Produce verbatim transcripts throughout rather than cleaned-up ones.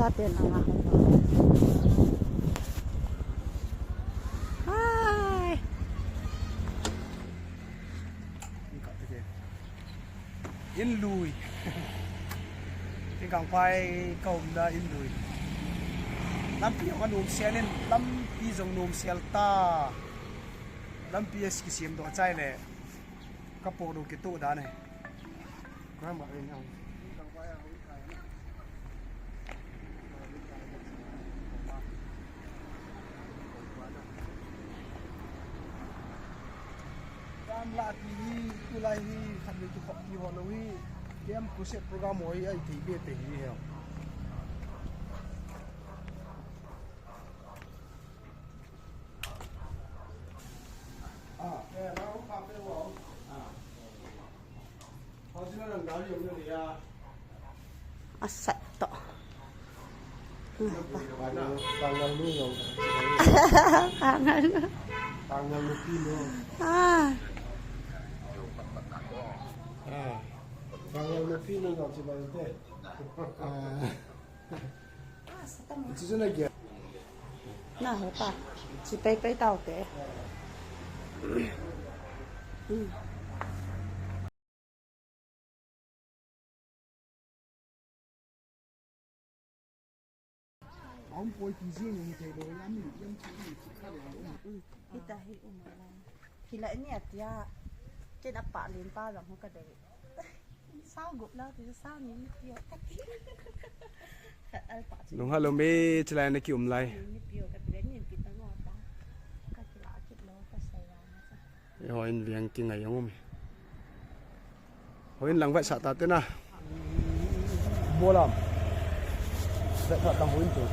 Tate na nga. Hai. Inlui. Tingkangphai ka umna Inlui. Lampi jong anom sel in, lampi jong nom sel ta. Lampi a kisem doh chai le. Ka po do kito dan e. Ka ma e na. Kam la ti hi, tulai hi, khat le tu khop ti ho lo hi. Kem ku se program ho hi ai thei be te hi he. Ah, eh, ma ko pa pe wo. Ah. Asat to. Pangal ni yong. Pangal. Pangal ni pino. Ah. Ah. Pangal ni pino yong si bante. Ah. Chi chu na ge. Na ho ta. Chi pai pai tau te. Aum poi ti jing ni thei lo ya mi yang chi ni kha le lo. Hita hi um la. Hila ni atia. Chen apa len pa jong ho ka dei. Sao gup la ti sao ni ni pio. Khat al pa. Nung halo me chilai na ki um lai. Ni pio ka ti ni pi ta ngo ta. Ka ki la ki lo ka sai la. Hoi in veng ki ngai ong um. Hoi in lang vai sa ta te na. Bolam. Sa ta tam hoi in tu.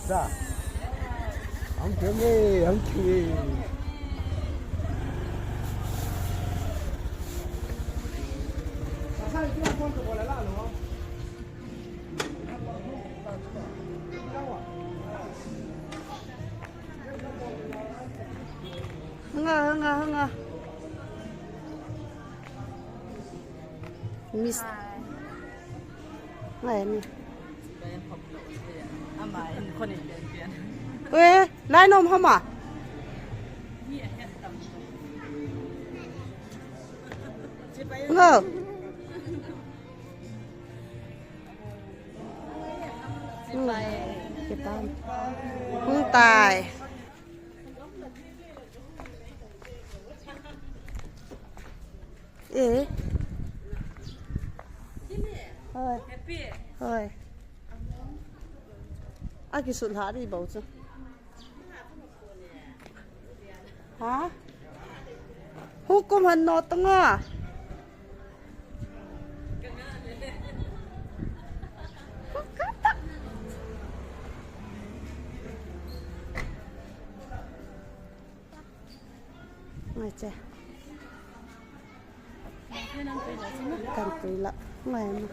Sa. Ang kenge, ang kenge. Hanga, hanga, hanga. Miss. Ngai ni. Ama in konin pian. Eh, lai nom hama. Ngo. Hmm, kitan. Hung tai. Eh. Hoi. Hoi. Aki sut ha ri bau chu. Ha? Hukum han no tunga. Ngai che. Kan tui la. Ngai ma.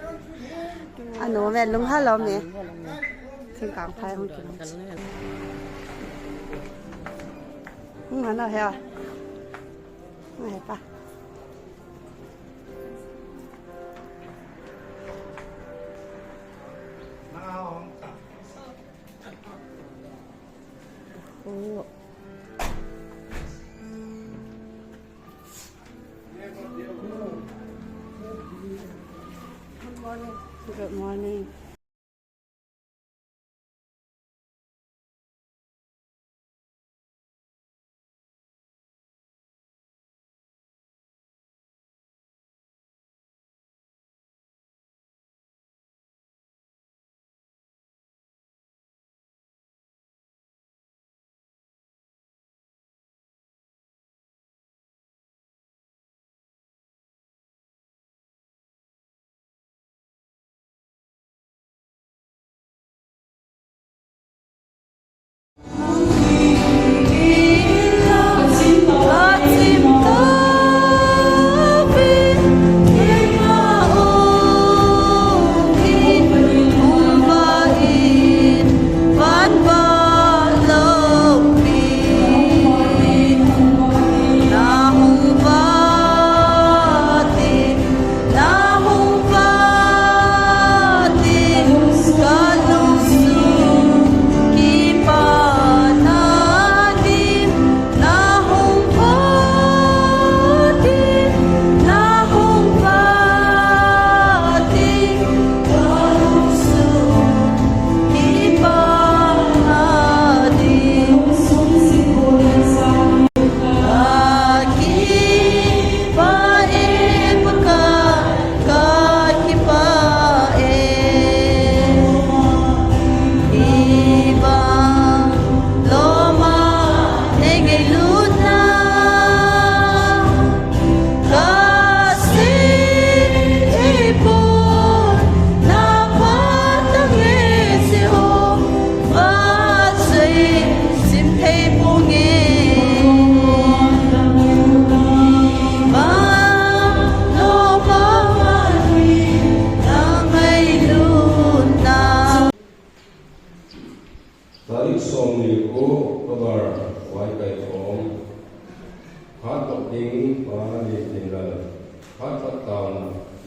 Ano me lung halo me. Thingkangphai hung kin. Hung hano he. Ngai pa. Oh. Good morning.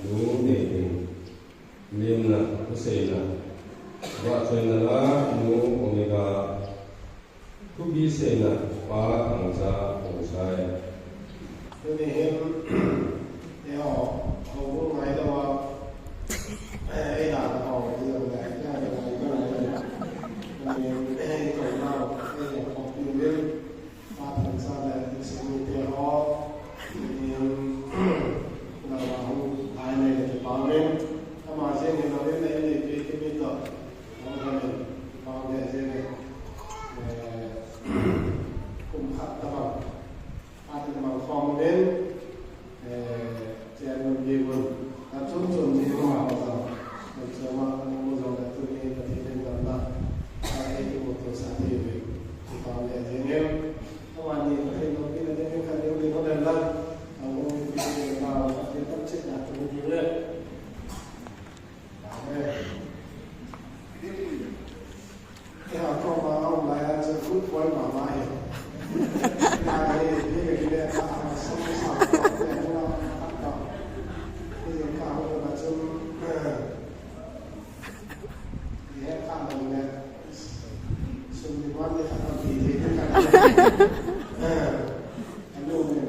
Nu Neiling, limna, thuseina, vahchoina la, Nu Omega, thupi seina, Pa Thangcha Khongsai. Tuni hin, eiho, houbung ngailou a, eh, ei dan ho, ti jong le, ei dan ho, ei dan ho. Tuni hin, eh, ei dan ho, ei dan ho, Pa Thangcha le, insung mite ho, tuni hin, nangho hung, ai nei le kipa umin, ama jeng in, ama jeng in, ei nei pi, kipa toh, Kum khat tabang, atin mang khom uvin, eh, chairman bibun, a chun chun ni ma ho jong, chun chun ma, ani mu jong le tuni Pathen in damna, a ei kimuto sah thei uvin, kipa le jing in, amani Pathen loupina ding in khat ding ding ho den lang, a um ni ding in ma, Pathen tamchet na tu ding le. Amen. Keiho koma aum lai a chu good boy mama hi. Kei hi, kei hi le ka a sum sa ko, kei hi la ka ta. Kei hi ka ho na chu, eh, kei hi ka ho le, sum ni wan ni ka ta bi hi ka. Eh, anu ne.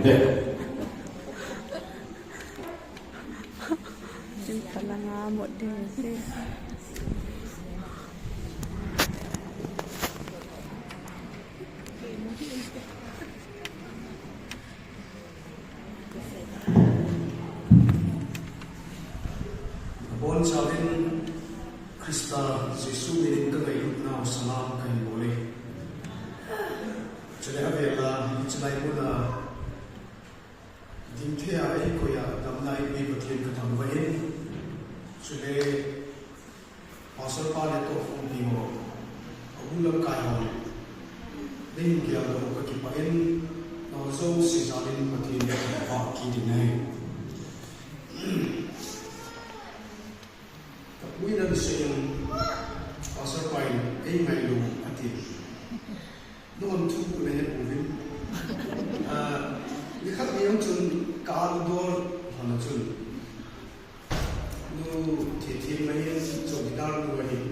Chin phalanga mot ding si. Abonchauvin Christa Jesu minin ka ngailutnau salam kahin bol e. Chule avela, hiche lai muna dingthei a eikoi a damna eipeh Pathen kathangvah in. Chule Pastor pa le toh khompi ho, ahung lamkai ho, neihin geldoh u kakipah in, nangho jouse jalin Pathen kathangvah kit in ahi. Kapuinan seiyin, Pastor pa in, "Ei ngailu," ati. Nangho thu nahe pouvin. Ah, nikhat ni jong chun ka-al dol lhon a chun, nu Thetheng ahin, chowkidar nu ahin,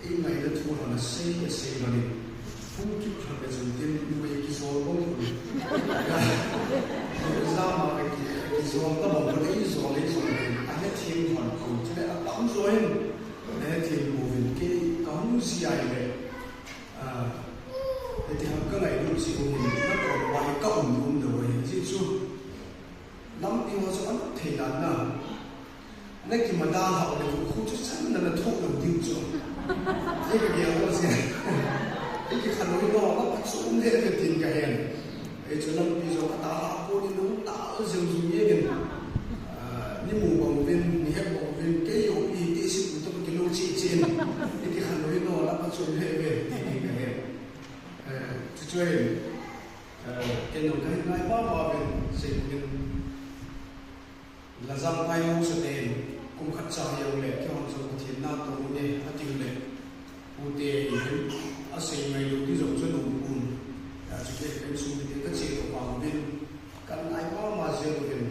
eingaina thu lhon asei, asei lhon in, hung kit lhon le chun tin, nu eikijol bang lhon. Exam a eiki, eikijol tabang lhon, eijol, eijol lhon in, ahethem lhon kho, chule atamjo hin, ahethem pouvin, kei kahung ji a ahile, ah, hiti ham kangailut jeh u hin, nakom uva hi kaum nom lou ahi, ajeh chu, lampi ho chu anop thei dan na. Nakima dalhah u le, khu chu channa nathoh lou ding chu. Ei kagel lou jeh. Ei kikhen lou hi lou, lapa chom lheh ve tin kahen. Ei chu lampi jong adalhah pon in hung dal jeng jeng jeng in. Ah, neimu bang uvin, neihet bang uvin, kei jong ipi ti seipu toh kilou cheh cheh in. Ei kikhen lou hi lou, lapa chom lheh ve tin kahen. Eh, chuchu ahin. Eh, kei jong kahin ngai mama uvin, seipun in. Lajang phai haosa ten, kum khat cha hijongle, keihon jong Pathen na tong u ne, ati u le. Pute ahin, asei ngailu ti jong chu aum pon. Hijeh chun kei pen sung mite kache doh vang uvin, kahin ngai mama jeng uvin.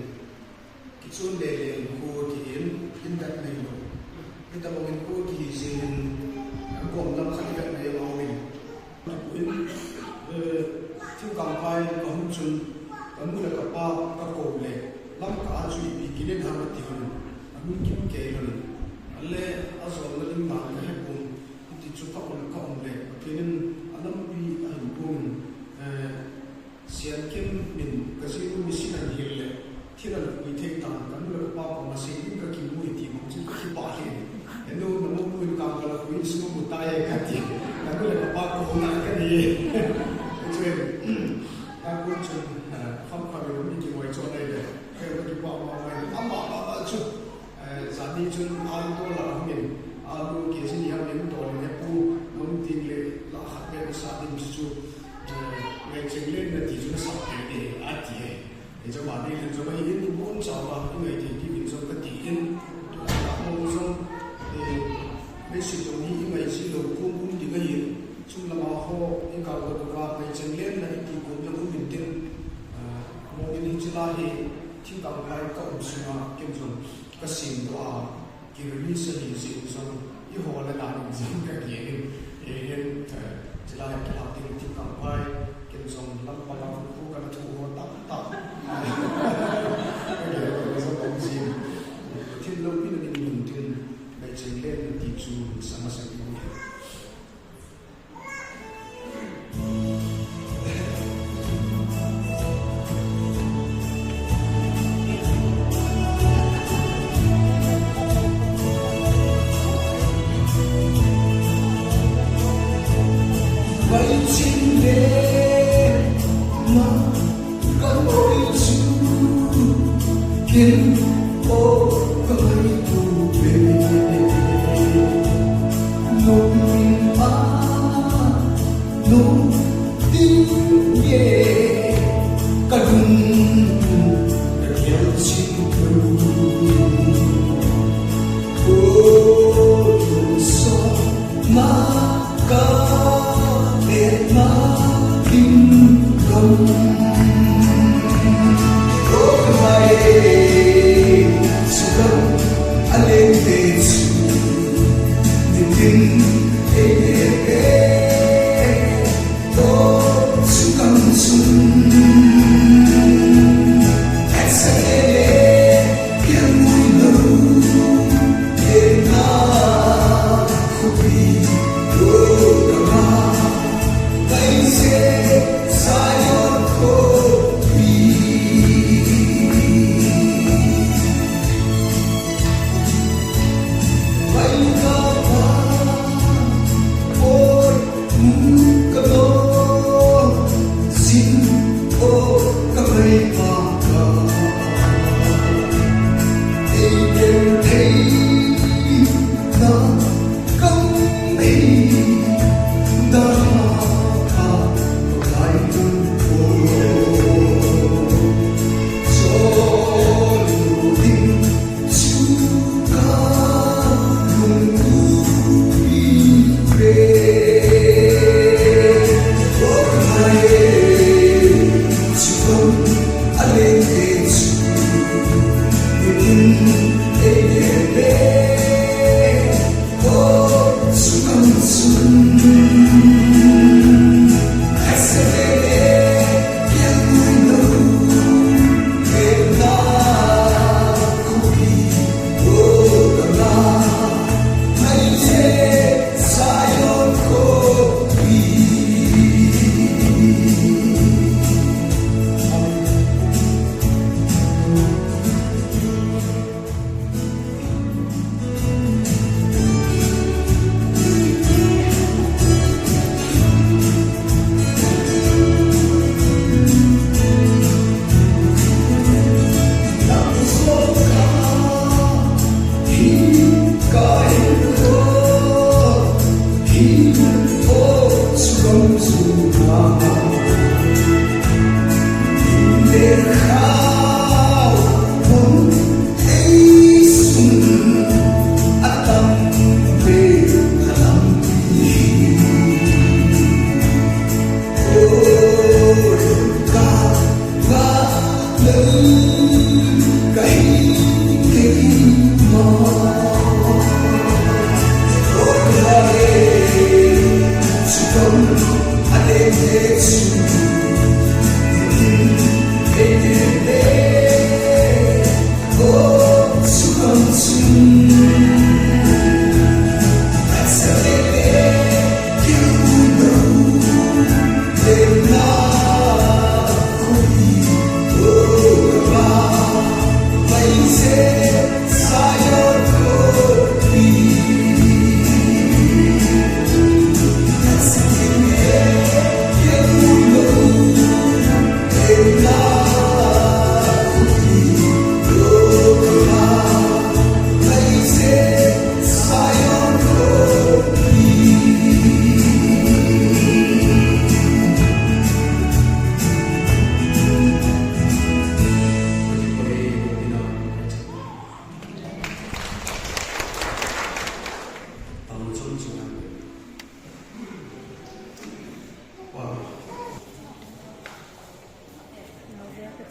Kichun le le kho kihin, in vet nei lou. Hitabang in kho kihi jeh in, agom lam khat i vet nei lou in. Ahin, eh, thingkangphai kahung chun, kanu le kapa kakou le, Lamka a chu ipi kile ham ati lhon in, anung kimkei lhon in. Ale, ajolna ding dan kahe pon, hiti chu kaum, kaum le, Pathen in alampi ahin pon in, eh, Siankim min kajinu mission ahin hil le, thil ana pui thei tan, kanu le kapa koma sei ding kakimu e ti bang chun kakipah lheh in. Henu, namu in kam kala pui in sum amu tai e kati. Kanu le kapa koma kani e. Chuin, kakun chun, eh, kham kham in mi kingoi chon nei le. Kei kakipah mama in, ama, ama, ama chu. Eh, jani chun alu tol a hung in, alu kg ni ham in tol in, hepu, nang tin le, lakh khat bep nasa ding chu chu, eh, ngaicheng lenna ti chu nasah kei e, ati e. Hiche bani hin jong ahin, ibonchauva, ingai thei diuvin jong kati in, tua mong jong, eh, leiset jong hi ingai ji lou, kum um ding ahin, chung lama ho, igal doh uva, ngaicheng lenna iti kum jong um intin, eh, mong in hiche lai hi, thingkangphai kaum sunga, ken jong, Kasem doh a, ki release ahi jeh u jong, eiho le dan in jong kagel in, eihin, eh, chulai a kilhah ding thingkangphai, ken jong lampi a khu kana thu ho tamtah. Kagel doh jong um jin. Thil loupina ding mun tin, ngaicheng lenna ti chu, sa masa ding. Vai ching le ma. Ka ngaitu chu ken o ka ngaitu ve. Nung min a nung tin nge ka lung ka khel ching tu. Ko tu sa na ka et na ding kam. Ko ka mai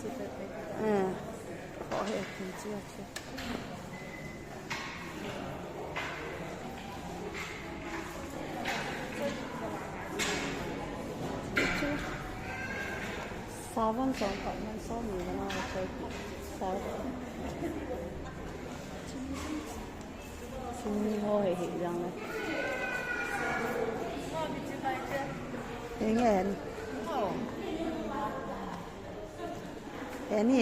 Eh, ko he, kin chia chia. Savon song pat man song ni na ko. Savon. Sini ho he he jang le. He nge ni. He ni.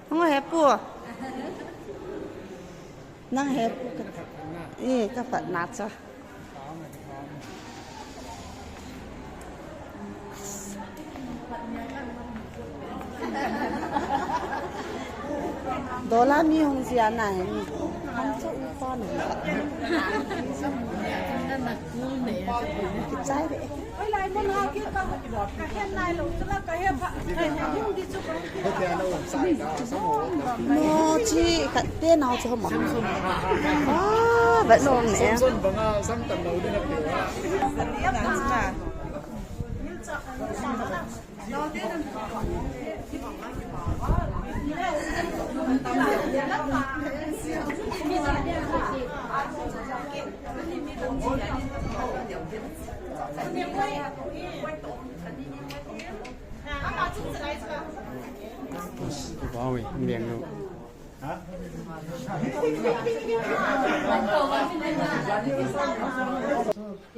Hung he pu. Nang he pu ka. Eh, ka phat na cha. Dola mi hung zia na he ni. Hung cha u pa na. Kichai de. No, chi khat te nau chu ma. Ah, bat no ne. Wow, eh, ang liang no.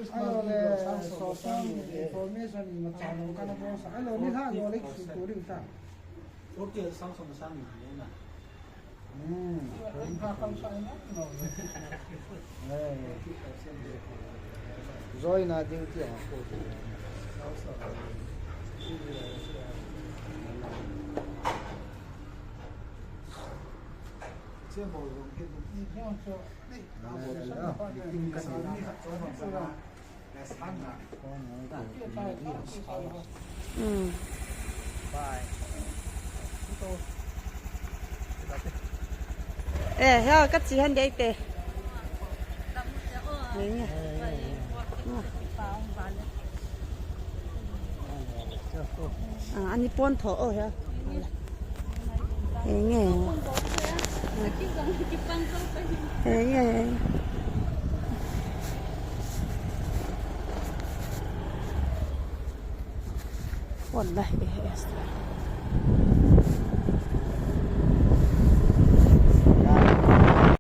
Hello, le, so, so, information, ma, cha, no, ka, na, ko, sa, hello, ni, ha, no, le, su, tu, ring, ta. Okay, sang, sang, sang, ni, na. Hmm. Eh. Join a duty a ko. Mm. Eh, ya, ka chi han dei te. Ni, ni. Ah, ani pon tho, oh, ya. Henge. Henge. Wallahi, eh, eh.